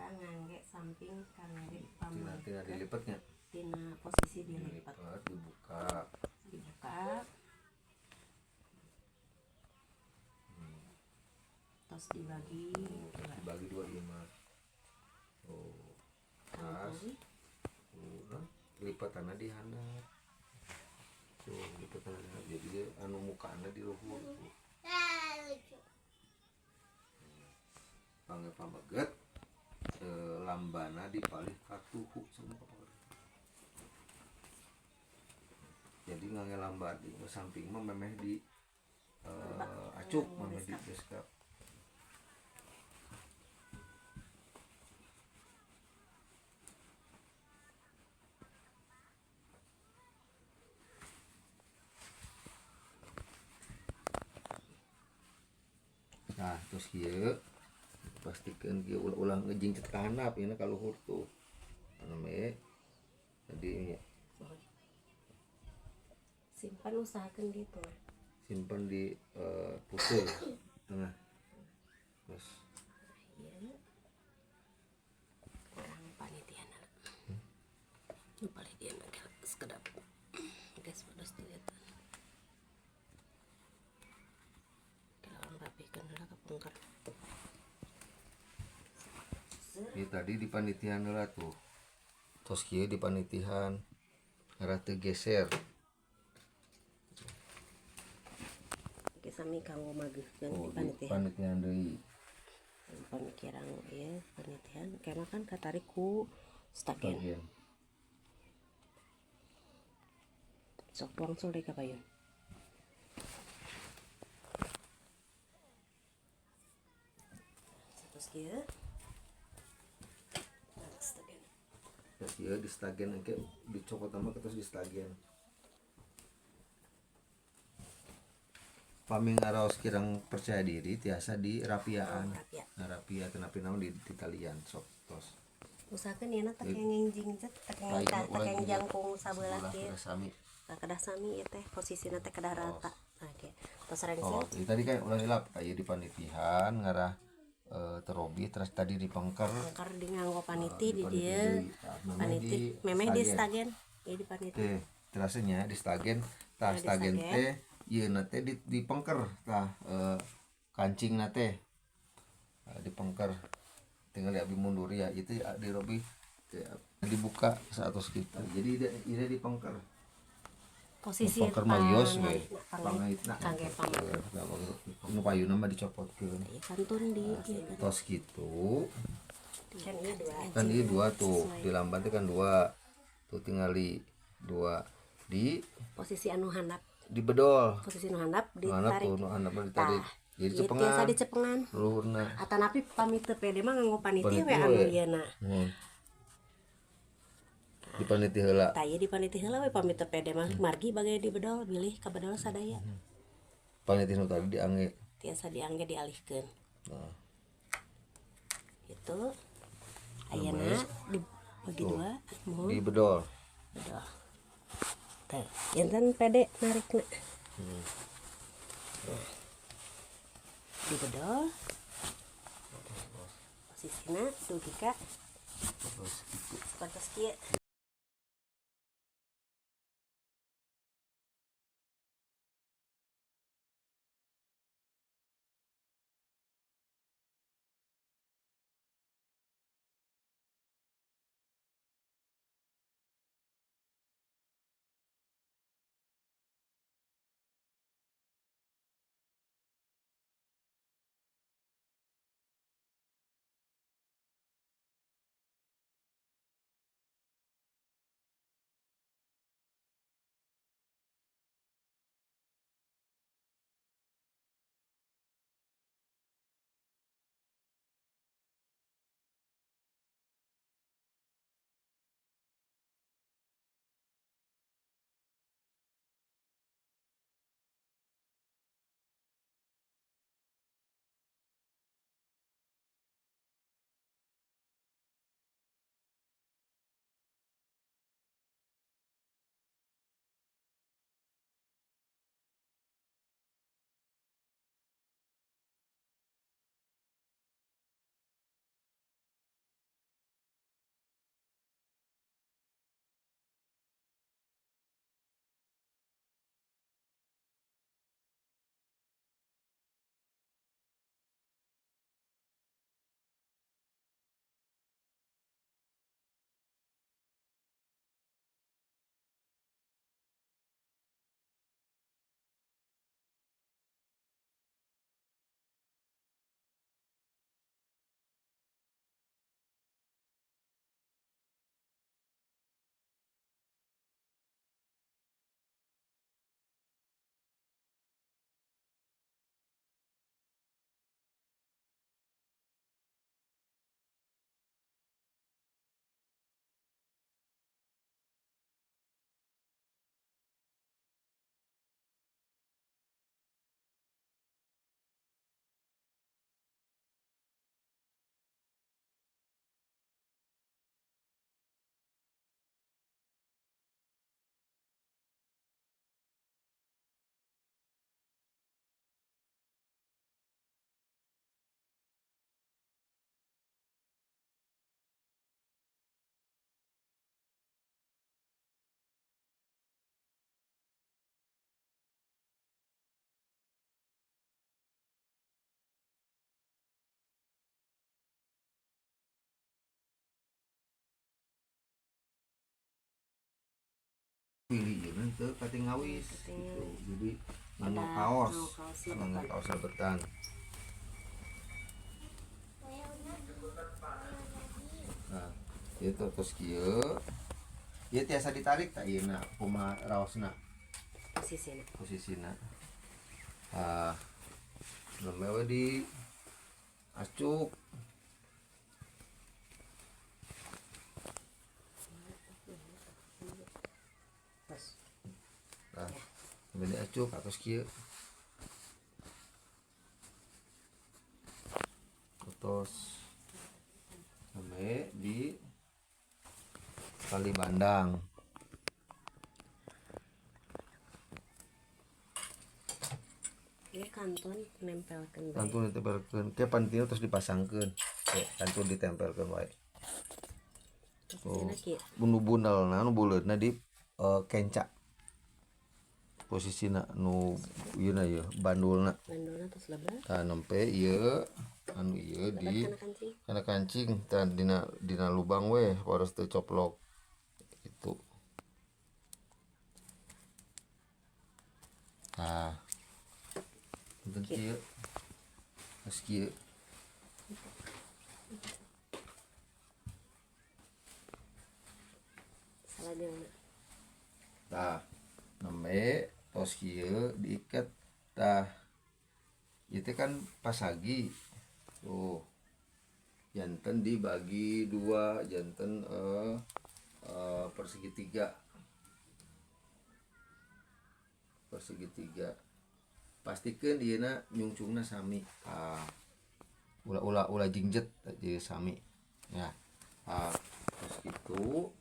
Cara ngangge samping kangge Tina tina dilipatnya. Tina posisi dilipat. Dilipat, dibuka. Dibuka. Terus dibagi dua. Dibagi dua lima. Oh. Terus nah, lipatanna di handap. Tuh, lipatanna di handap. Jadi dia anu mukana di luhur tuh. Pangge pameget lambana dipalih katuhu sama pameget. Jadi ngangge lamba di samping mah memeh di acuk, memeh di beskap. Nah, terus kieu pastikan kieu ulah-ulah ngejingcet ka handap ieu ka luhur tuh. Anu we. Jadi nya simpan usahakeun di tengah. Simpan di puseur tengah. Terus ieu kurang panitiana. Nu panitiana sekedap. Geus bodos dilihat. Kalau rapihkeun heula ka pungker. Ieu tadi di panitihan heula tuh. Tos kieu di panitihan ngarah teu geser. Oke, sami kanggo mageuhkeun Oh, di panitihan. Panitihan deui. Pamikiran ieu panitihan kema kan katarik ku stagen. Stagen. Sok wangsul deui ka payun. Terus kieu. Stagen. Terus ieu di stagen engke dicokot sama terus di stagen. Pami ngaraos kirang percaya diri tiasa di rapiaan. Oh, rapia. Nah, rapia tenapi naon di talian sok tos. Usahakeun ieu na teh kenging jingjet, teh kenging Lain, teh ulah kenging jingjet. jangkung sabelah Sebelah kieu. kedah sami. Nah, kedah sami ieu teh posisina teh kedah rata. Nah, kieu. Tos rengse. Oh, jadi tadi kan ulah hilap aya di panitihan ngarah terobi terus tadi dipengker. Pengker di nganggo paniti Oh, di dieu. Paniti memeh di stagen. Ieu di paniti. Teh, terasanya di stagen, tah Nah, di stagen stagen. teh ieu na teh dipengker tah kancingna teh. Dipengker. Tinggal di abi mundur ya, itu dirobi teh, dibuka satu kita. Jadi dia dipengker. Posisi pengker mah wios we. Pangaitna. Kangge pangait. Nu payuna mah dicopotkeun. Ieu kantun di ieu kan. Tos kitu. Kan ieu dua. Kan ieu dua tuh, di lamban teh kan dua. Tuh tingali dua di posisi anu handap. Di bedol. Posisi nu handap Nu handap ditarik. tuh, nu handap mah ditarik. Tah, Jadi ieu cepengan. tiasa dicepengan. Luhurna. Atanapi pamit teu pede mah nganggo paniti Paniti we anu we. ieuna. Di paniti heula. Tah ieu di paniti heula we pamit teu pede mah margi bagai di bedol bilih ka bedol sadaya. Paniti nu tadi diangge. Tiasa diangge dialihkeun. Nah. Itu ayeuna dibagi dua, mohon. Di bedol. Bedol. Tah, janten pede narikna. Di bedol. Posisina dugi ka sapertos kieu. Pilih ieu teu katingawis gitu. Jadi nganggo kaos, nganggo kaos sabetan. Nah, ieu tos kieu. Ieu tiasa ditarik tak ieu na kumaha raosna? Posisina. Posisina. Ah, nembe we di acuk. Nah, nembe di acuk atos kieu. Atos nembe di tali bandang. Ini kantun nempelkeun bae. Kantun ditempelkeun. Ke pantina terus dipasangkeun. Ke kantun ditempelkeun wae. Posisina kieu. Nu bundelna nu buleudna di kenca. Posisina nu ieu na ieu bandulna. Bandulna tos lebar. Tah nempe ieu anu ieu di Kana kancing. Kana kancing tah dina lubang we harus teu coplok. Itu. Tah. Punten kieu. Geus kieu. Salajengna. Tah, nembe tos kieu diiket tah. Ieu teh kan pasagi. Tuh. Janten dibagi dua, janten persegi tiga. Persegi tiga. Pastikan dieuna nyungcungna sami. Ah, ulah jingjet jadi sami. Ya. Ah, terus gitu.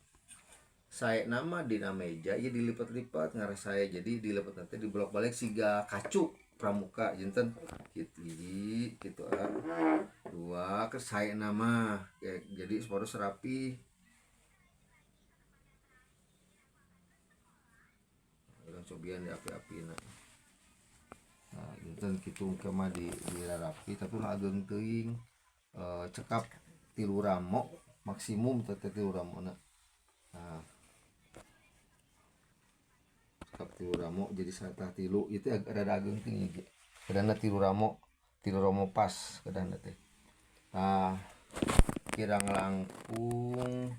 Saya nama dina meja ieu dilipat-lipat ngarah saya jadi dilipat nanti dibolak-balik siga kacu pramuka janten gitu hiji gitu ah. Dua ke saya nama ya, jadi harus rapi. Urang cobian di api-apina. Nah, janten kitu engke mah di rapi tapi ulah ageung teuing. Cekap 3 ramo maksimum teh 3 ramona. Nah, cekap 3 ramo jadi satah 3 itu rada ageung teuing ieu ge. Kedana 3 ramo, 3 ramo pas kedana teh. Nah, kirang langkung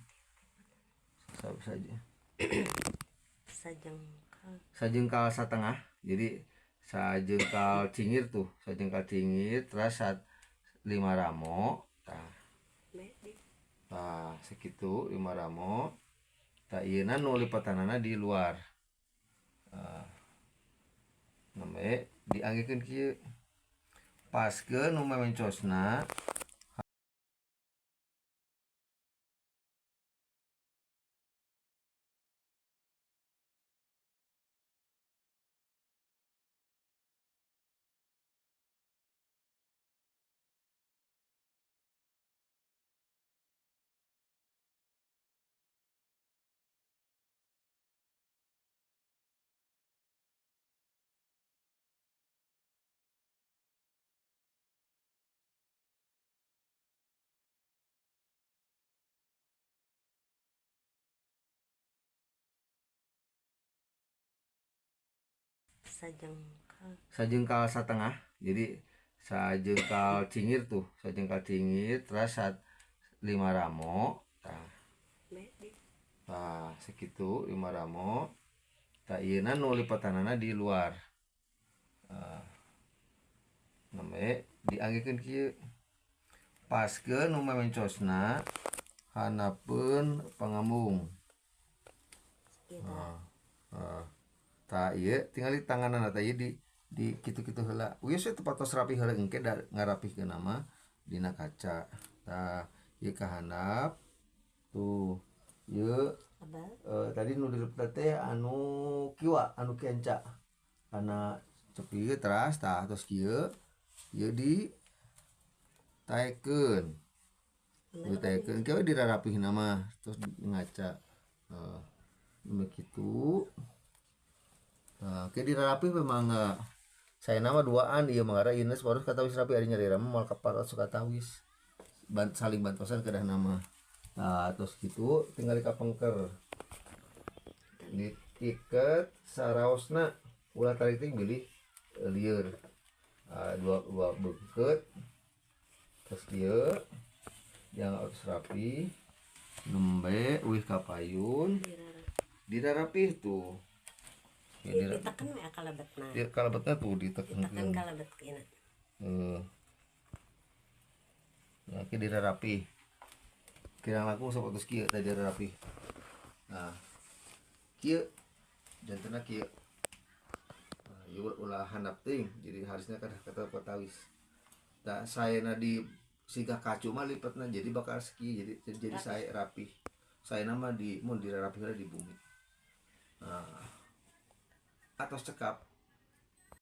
saja. Sajengkal. Sajengkal satengah. Jadi sajengkal cingir tuh, sajengkal cingir terus saat 5 ramo. Tah. Tah, segitu 5 ramo. Tah ieuna nu lipatanana di luar. Tah. Nembe dianggekeun kieu. Paskeun nu memencosna Sajengkal. Sajengkal satengah. Jadi sajengkal cingir tuh, sajengkal cingir terus saat 5 ramo. Tah. Tah, segitu 5 ramo. Tah ieuna nu lipatanana di luar. Tah. Nembe dianggekeun kieu. Paskeun nu memencosna hanapeun pangambung. Nah, nah. Tah ieu tingali tanganana tah ieu di kitu-kitu heula. Wieu teu patos rapi heula engke da ngarapihkeun mah dina kaca. Tah ieu ka handap. Tuh ieu tadi nu dilipet teh anu kiwa, anu kenca. Kana cepi ieu teras tah tos kieu. Ieu di taekeun. Ditaekeun kieu dirarapihna mah terus ngaca. Heeh. Begitu. Nah, oke dirarapih memang enggak. Saya nama duaan ieu mah gara ieu baru katawis rapi ari nyalira mah moal kaparat suka tawis. Saling bantosan kedah nama. Nah, terus gitu tinggal dikapengker. Ini Iket saraosna ulah tarik teh bilih lieur. Dua dua beukeut terus kieu yang harus rapi nembe uih ka payun dirarapih tuh. Ya, ditekan we kalebetna. Ya kalebetna tuh ditekan. Ditekan kalebet kena. Heeh. Nah, ki dirarapih. Kirang langkung sapertos kieu teh dirarapih. Nah, kieu jantenna kieu. Nah, ieu ulah handap teuing, jadi harusnya kan kata patawis. Tah saena di siga kacu mah lipetna jadi bakal ski jadi sae rapih. Saena mah di mun dirarapih di bumi. Nah, atos cekap.